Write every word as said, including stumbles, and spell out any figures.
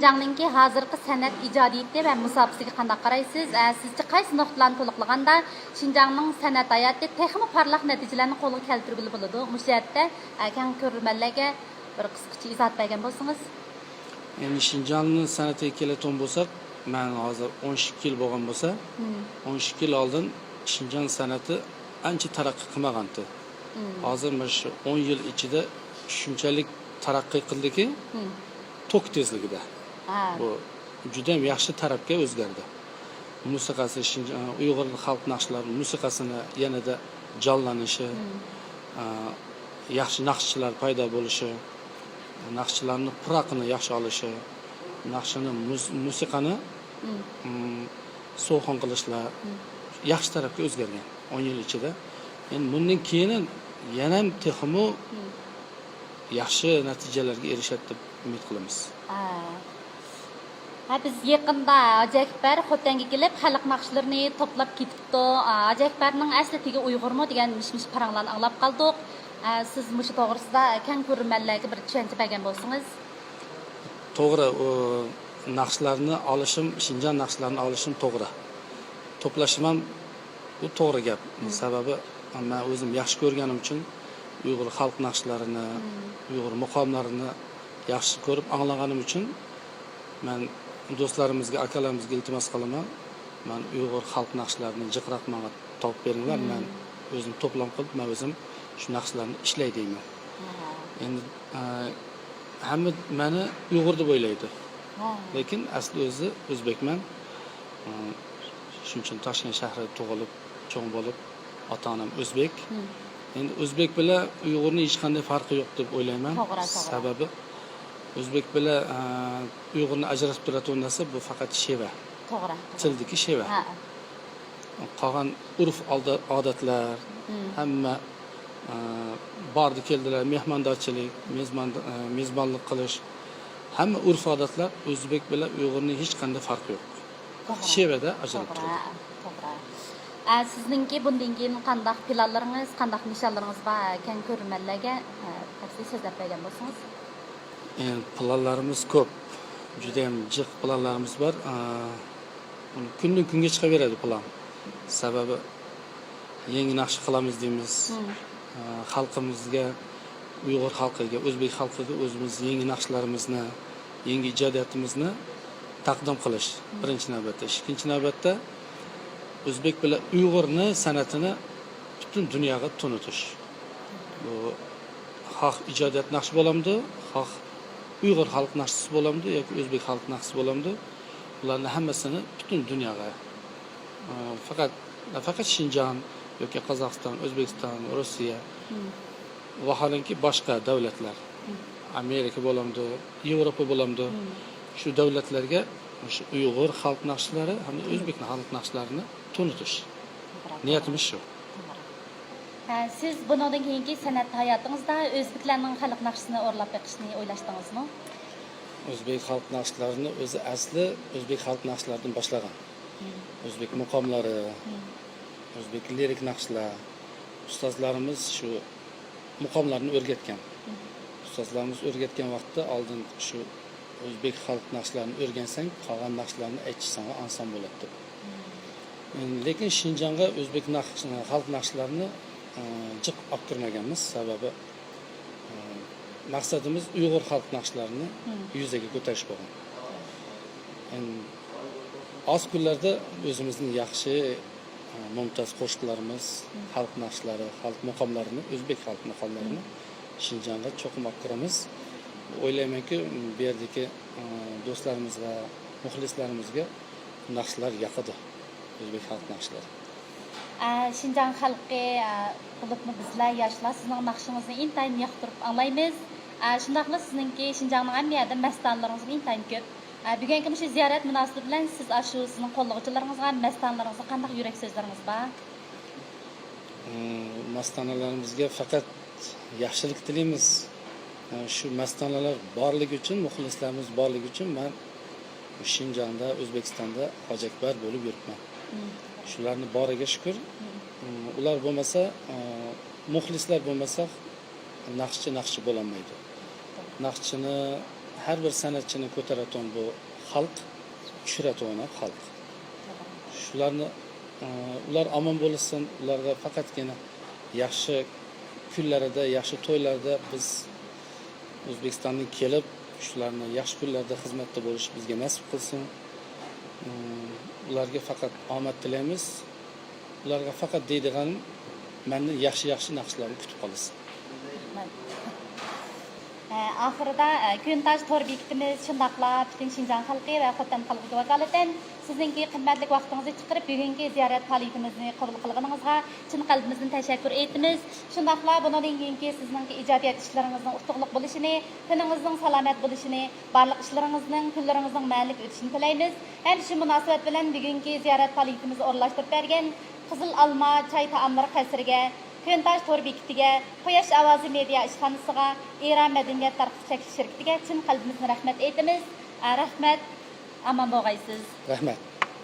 شىنجاڭنىڭكى ھازىرقى سەنئەت ئىجادىيىتى ۋە مۇساپىسىگە قانداق قارايسىز؟ ئە، سىزچە قايسى نۇقتىلارنى تولۇقلىغاندا شىنجاڭنىڭ سەنئەت ھاياتى تېخىمۇ پارلاق نەتىجىلەرنى قولغا كەلتۈرگىلى بولىدۇ؟ مۇشۇ جەھەتتە، ئە، كەڭ كۆرۈرمەنلەرگە بىر قىسقىچە ئىزاھات بەرگەن بولسىڭىز. ئەمدى شىنجاڭنىڭ سەنئىتىگە كېلىدىغان بولساق، مەن ھازىر ئون ئىككى يىل بولغان بولسا، ئون ئىككى يىل ئالدىن شىنجاڭ سەنئىتى ئانچە تەرەققىي قىلمىغانتى. ھازىر مانا شۇ ئون يىل ئىچىدە شۇنچىلىك تەرەققىي قىلدىكى، توك تېزلىكىدە. بۇ جۈدەم ياخشى تەرەپكە ئۆزگەردى. مۇسىقاسى، شىنجاڭ ئۇيغۇر خەلق ناخشىلار مۇسىقاسىنى يەنىدە جانلىنىشى، ئا، ياخشى ناخشىچىلار پەيدا بولۇشى، ناخشىچىلارنىڭ پۇراقىنى ياخشى ئالىشى، ناخشىنى، مۇز-، مۇسىقىنى، م، سوخۇن قىلىشلار ياخشى تەرەپكە ئۆزگەرگەن ئون يىل ئىچىدە. ئەمدى بۇندىن كېيىن يەنە تېخىمۇ ياخشى نەتىجىلەرگە ئېرىشەر دەپ ئۈمىد قىلىمىز. ھە، بىز يېقىندا ھاجى ئەكبەر خوتەنگە كېلىپ، خەلق ناخشىلىرىنى توپلاپ كېتىپتۇ. ھاجى ئەكبەرنىڭ ئەسلى تېگى ئۇيغۇرمۇ دېگەن مىش-مىش پاراڭلارنى ئاڭلاپ قالدۇق. سىز مۇشۇ توغرىسىدا كەڭ كۆرۈرمەنلەرگە بىر چۈشەنچە بەرگەن بولسىڭىز. توغرا، ئۇ ناخشىلارنى ئالىشىم، شىنجاڭ ناخشىلارنى ئالىشىم توغرا. توپلىشىم ھەم بۇ توغرا گەپ. سەۋەبى، مەن ئۆزۈم ياخشى كۆرگەنلىكىم ئۈچۈن، ئۇيغۇر خەلق ناخشىلىرىنى، ئۇيغۇر مۇقاملىرىنى ياخشى كۆرۈپ ئاڭلىغىنىم ئۈچۈن، مەن دوستلىرىمىزغا، ئاكىلىرىمىزغا ئىلتىماس قىلىمەن. مەن ئۇيغۇر خەلق ناخشىلىرىنى جىقراق ماڭا تاپىپ بېرىڭلار. مەن ئۆزۈم توپلام قىلىپ، مەن ئۆزۈم شۇ ناخشىلارنى ئىشلەي دەيمەن. ئەمدى، ئە، ھەممە مېنى ئۇيغۇر دەپ ئويلايدۇ. لېكىن ئەسلى ئۆزى ئۆزبەكمەن. ئە، شۇنىڭ ئۈچۈن تاشكەنت شەھىرىدە تۇغۇلۇپ، چوڭ بولۇپ، ئاتا-ئانام ئۆزبەك. ئەمدى ئۆزبەك بىلەن ئۇيغۇرنىڭ ھېچقانداق پەرقى يوق دەپ ئويلايمەن. توغرا، توغرا. سەۋەبى ئۆزبەك بىلەن، ئە، ئۇيغۇرنى ئاجرىتىپ تۇرىدىغان نەرسە بۇ پەقەت شېۋە. توغرا، توغرا. تىلدىكى شېۋە. قالغان ئۆرپ ئادەتلەر، ھەممە، ئە، باردى كەلدىلەر، مېھماندارچىلىق، مېزبان، ئە، مېزبانلىق قىلىش، ھەممە ئۆرپ ئادەتلەر ئۆزبەك بىلەن ئۇيغۇرنىڭ ھېچقانداق پەرقى يوق. شېۋەدە ئاجرىلىپ تۇرىدۇ. توغرا. ئە، سىزنىڭكى بۇندىن كېيىن قانداق پىلانلىرىڭىز، قانداق نىشانلىرىڭىز بار؟ كەڭ كۆرۈرمەنلەرگە، ئە، تەپسىلىي سۆزلەپ بەرگەن بولسىڭىز. ئە، پىلانلىرىمىز كۆپ، جۈدەم جىق پىلانلىرىمىز بار. ئە، كۈندىن كۈنگە چىقىۋېرىدۇ پىلان. سەۋەبى يېڭى ناخشا قىلىمىز دەيمىز. ئە، خەلقىمىزگە، ئۇيغۇر خەلقىگە، ئۆزبەك خەلقىگە ئۆزىمىز يېڭى ناخشىلىرىمىزنى، يېڭى ئىجادىيىتىمىزنى تەقدىم قىلىش، بىرىنچى نۆۋەتتە. ئىككىنچى نۆۋەتتە، ئۆزبەك بىلەن ئۇيغۇرنى سەنئىتىنى پۈتۈن دۇنياغا تونۇتۇش. بۇ خاھ ئىجادىيەت ناخشا بولامدۇ، خاھ ئۇيغۇر خەلق ناخشىسى بولامدۇ ياكى ئۆزبەك خەلق ناخشىسى بولامدۇ، بۇلارنى ھەممىسىنى پۈتۈن دۇنياغا، ئە، پەقەت، پەقەت شىنجاڭ ياكى قازاقىستان، ئۆزبېكىستان، روسىيە، ۋاھالەنكى باشقا دۆلەتلەر، ئامېرىكا بولامدۇ، ياۋروپا بولامدۇ، شۇ دۆلەتلەرگە مۇشۇ ئۇيغۇر خەلق ناخشىلىرى ھەمدە ئۆزبېك خەلق ناخشىلىرىنى تونۇتۇش نىيىتىمىز شۇ. ھە، سىز بۇنىڭدىن كېيىنكى سەنئەت ھاياتىڭىزدا ئۆزبېكلەرنىڭ خەلق ناخشىسىنى ئورلاپ بېقىشنى ئويلاشتىڭىزمۇ؟ ئۆزبېك خەلق ناخشىلىرىنى ئۆزى ئەسلى ئۆزبېك خەلق ناخشىلىرىدىن باشلىغان. ئۆزبېك مۇقاملىرى، ئۆزبېك لىرىك ناخشىلار. ئۇستازلىرىمىز شۇ مۇقاملارنى ئۆرگەتكەن. ئۇستازلىرىمىز ئۆرگەتكەن ۋاقىتتا ئالدىن شۇ ئۆزبېك خەلق ناخشىلارنى ئۆرگەنسەڭ، قالغان ناخشىلارنى ئېيتساڭ ئانسان بولاتتى. لېكىن شىنجاڭغا ئۆزبېك ناخ-، خەلق ناخشىلىرىنى، ئە، جىق ئاپىرىپ كىرمىگەنمىز. سەۋەبى، ئە، مەقسىتىمىز ئۇيغۇر خەلق ناخشىلىرىنى يۈزەگە كۆتۈرۈش بولغان. ئەم، ئاز كۈنلەردە ئۆزىمىزنىڭ ياخشى، ئە، مۇمتاز قوشۇقلىرىمىز، خەلق ناخشىلىرى، خەلق مۇقاملىرىنى، ئۆزبېك خەلق مۇقاملىرىنى شىنجاڭغا چوقۇم ئاپىرىمىز. ئويلايمەنكى، بۇ يەردىكى، ئە، دوستلىرىمىزغا، مۇخلىسلىرىمىزگە ناخشىلار ياقىدۇ، ئۆزبېك خەلق ناخشىلىرى. ئە، شىنجاڭ خەلقى، ئە، بولۇپمۇ بىزلەر ياشلار سىزنىڭ ناخشىڭىزنى ئىنتايىن ياقتۇرۇپ ئاڭلايمىز. ئە، شۇنداقلا سىزنىڭكى شىنجاڭنىڭ ھەممە يەردە مەستانىلىرىڭىزمۇ ئىنتايىن كۆپ. ئە، بۈگۈنكى مۇشۇ زىيارەت مۇناسىۋىتى بىلەن سىز ئاشۇ سىزنىڭ قوللىغۇچىلىرىڭىزغا، مەستانىلىرىڭىزغا قانداق يۈرەك سۆزلىرىڭىز بار؟ مم، مەستانىلىرىمىزگە پەقەت ياخشىلىق تىلەيمىز. ئە، شۇ مەستانىلەر بارلىقى ئۈچۈن، مۇخلىسلىرىمىز بارلىقى ئۈچۈن مەن شىنجاڭدا، ئۆزبېكىستاندا ھاجى ئەكبەر بولۇپ يۈرۈپمەن. شۇلارنىڭ بارىغا شۈكۈر. ئۇلار بولمىسا، ئە، مۇخلىسلار بولمىسا، ناخشىچى ناخشىچى بولالمايدۇ. ناخشىچىنى ھەر بىر سەنئەتچىنى كۆتۈرەتتىغۇ بۇ خەلق، چۈشۈرەتتىغۇ خەلق. شۇلارنى، ئە، ئۇلار ئامان بولسۇن، ئۇلارغا پەقەتكىنە ياخشى كۈنلىرىدە، ياخشى تويلاردا بىز ئۆزبېكىستاندىن كېلىپ، شۇلارنى ياخشى كۈنلەردە خىزمەتتە بولۇش بىزگە نەسىپ قىلسۇن. ئە، ئۇلارغا پەقەت ئامەت تىلەيمىز. ئۇلارغا پەقەت دەيدىغىنىم، مەندىن ياخشى-ياخشى ناخشىلارنى كۈتۈپ قالىسىز. ئاخىرىدا، ئە، كۆنتاج تور بېكىتىمىز شۇنداقلا پۈتۈن شىنجاڭ خەلقى ۋە خوتەن خەلقىگە ۋاكالىتەن سىزنىڭكى قىممەتلىك ۋاقتىڭىزنى چىقىرىپ، بۈگۈنكى زىيارەت پائالىيىتىمىزنى قوبۇل قىلغىنىڭىزغا چىن قەلبىمىزدىن تەشەككۈر ئېيتىمىز. شۇنداقلا بۇنىڭدىن كېيىنكى سىزنىڭكى ئىجادىيەت ئىشلىرىڭىزنىڭ ئۇتۇقلۇق بولۇشىنى، تېنىڭىزنىڭ سالامەت بولۇشىنى، بارلىق ئىشلىرىڭىزنىڭ، كۈنلىرىڭىزنىڭ مەنىلىك ئۆتۈشىنى تىلەيمىز. ھەم شۇ مۇناسىۋەت بىلەن بۈگۈنكى زىيارەت پائالىيىتىمىزنى ئورۇنلاشتۇرۇپ بەرگەن قىزىل ئالما چاي تائاملىرى قەسرىگە، كۆنتاج تور بېكىتىگە، قۇياش ئاۋازى مېدىيا ئىشخانىسىغا، ئېران مەدەنىيەت تارقىتىش چەكلىك شىركىتىگە چىن قەلبىمىزدىن رەھمەت ئېيتىمىز. ئە، رەھمەت، ئامان بولغايسىز. رەھمەت.